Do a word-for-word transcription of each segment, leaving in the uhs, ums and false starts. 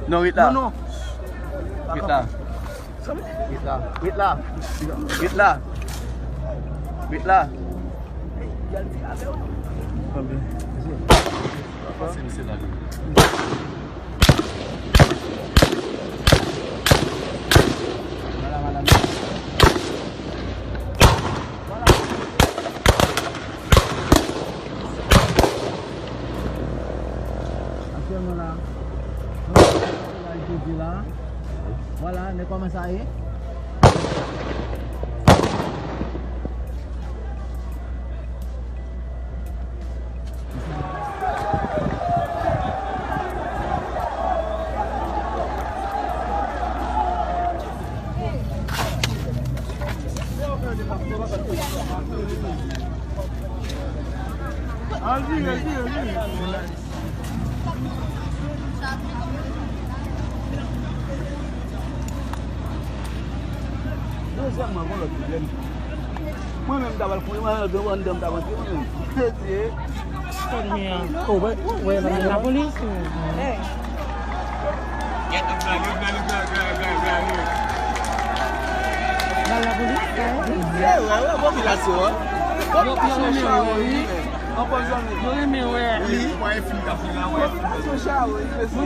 Non, ret la. Ret la. Ret la. Ret la. Ret la. Pase misye la. Aktyèlman la, la, vwala, men kòman sa ye? Dezyèmman, gon lòt pwoblèm. Mwen menm, m ta pral fouye, mwen, anndan, anndan, m ta pral fouye, mwen menm. Mesye. Kote li an? Oh, wè, wè, la, la. Lapolis, wi. Ba lapolis, wi. Ye, wè, wè, popilasyon an. Popilasyon chawony, men. Anpòzònnen. Yo renmen wè. Wi. Popilasyon chawony, mesye.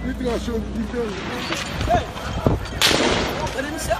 Li tranche, li fè. Gade misye.